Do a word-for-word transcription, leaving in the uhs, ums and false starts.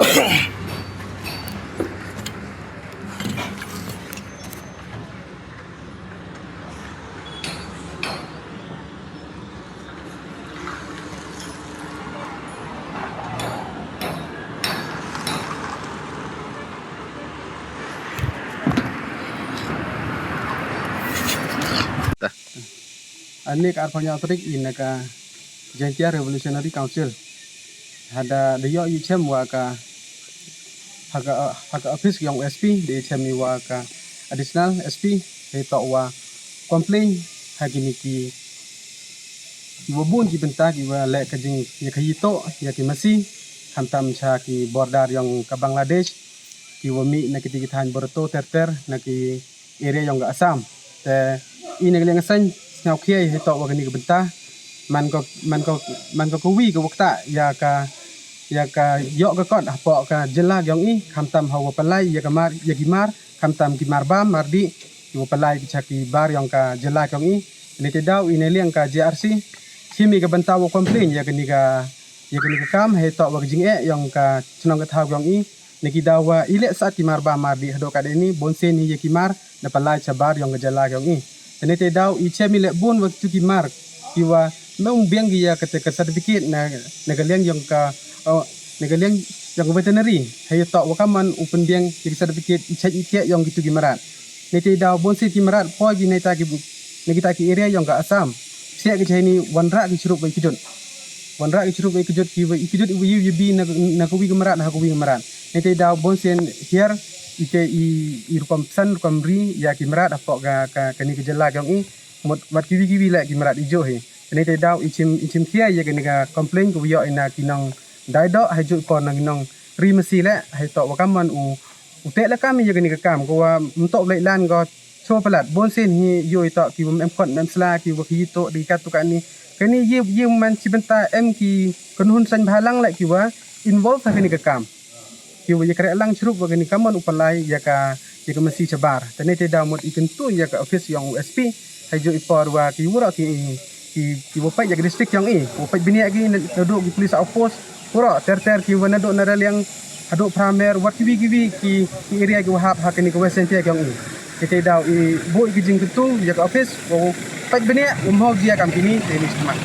Ynne ka arphaw ynñiaw tarik i na ka Jaintia Revolutionary Council. Hada da yoh i chem wa ka, ha ka, ha ka office yong u S P, da i chem i wa ka Additional S P, hei toh wa complain ha kini ki, ki wa bun ki bynta ki wa leh ka jing ya ka yitoh ya ki masi, khamtam cha ki border yong ka Bangladesh, ki wa mih na ki ti ki thaiñ Boroto ter ter na ki area yong ka Assam. Te i na ka liang ka seng sngewkhia hei toh wa kani ka bynta. Man ko, man ko, man ko ka wi ka wa ktah ya ka, ya ka yoh ka kot hapoh ka jylla yong i, khamtam ha wa pynlai ya ka mar, ya ki mar, khamtam ki mar bam mar dih, ki wa pynlai ki cha ki bar yong ka jylla yong i. Ni te daw i na liang ka J R C chim i ka bynta wa complain ya kani ka, ya kani ka kam hei toh wa ka jingeh yong ka chnong ka thaw yong i. Ni ki daw wa i leh sat ki mar bam mar dih hadooh katni, bun sien hi ya ki mar da pynlai cha bar yong ka jylla yong i. Te ni te daw i chem i leh bun wa kitu ki mar ki wa mem biang ki ya ka, ka certificate na, na ka liang yong ka, oh, na ka liang yong ka veterinary. Hei toh wa ka man u pynbiang ki certificate i chait i kiak yong kitu ki mrad. Ni te daw bun sien ki mrad poi ki na kita ki, na kita ki area yong ka Assam. Siak ki cha ini wanrah ki chirup wa i kjut. Wanrah ki chirup wa i kjut ki wa i kjut i wa i wa i bi na, na ka wi ka mrad, na ka wi ka mrad. Ni te daw bun sien hiar i te i, i rukom psan, rukom ri ya ki mrad hapoh ka, ka, kani ka jylla yong i. Mut wat ki wi ki wi leh ki mrad i jooh hi. Ni te daw i chim, i chim khia ya kani ka complain ka wa yoh i na ki nong dai doh, hei jooh i por na ki nong ri masi leh, hei toh wa ka man u, u teh la kam ya kani ka kam, ka wa mtoh blai lan ko cho palat, bun sien hi yoh i toh ki wa mem khot mem sla, ki wa ki yitoh di kat tu kani. Kani ye, ye man chi bynta em ki kynhun seng bhalang leh ki wa involve ha kani ka kam. Ki wa ya kreh lang chirup wa kani ka man u pynlai ya ka, ya ka masi cha bar. Te ni te daw mut i kyntu ya ka office yong u S P. Hei jooh i por wa ki waroh ki, ki, ki wa peit ya ka district yong i, wa peit bniah ki na, nadooh ki police outpost waroh ter ter, ki wa nadooh na Raliang hadooh Pramer, wat ki wi ki wi ki, ki area ki wa hap ha kani ka West Jaintia yong i. Ni te daw i buh i ka jingkyntu ya ka office wa, wa peit bniah wa mho jia kam kini, te ni smat.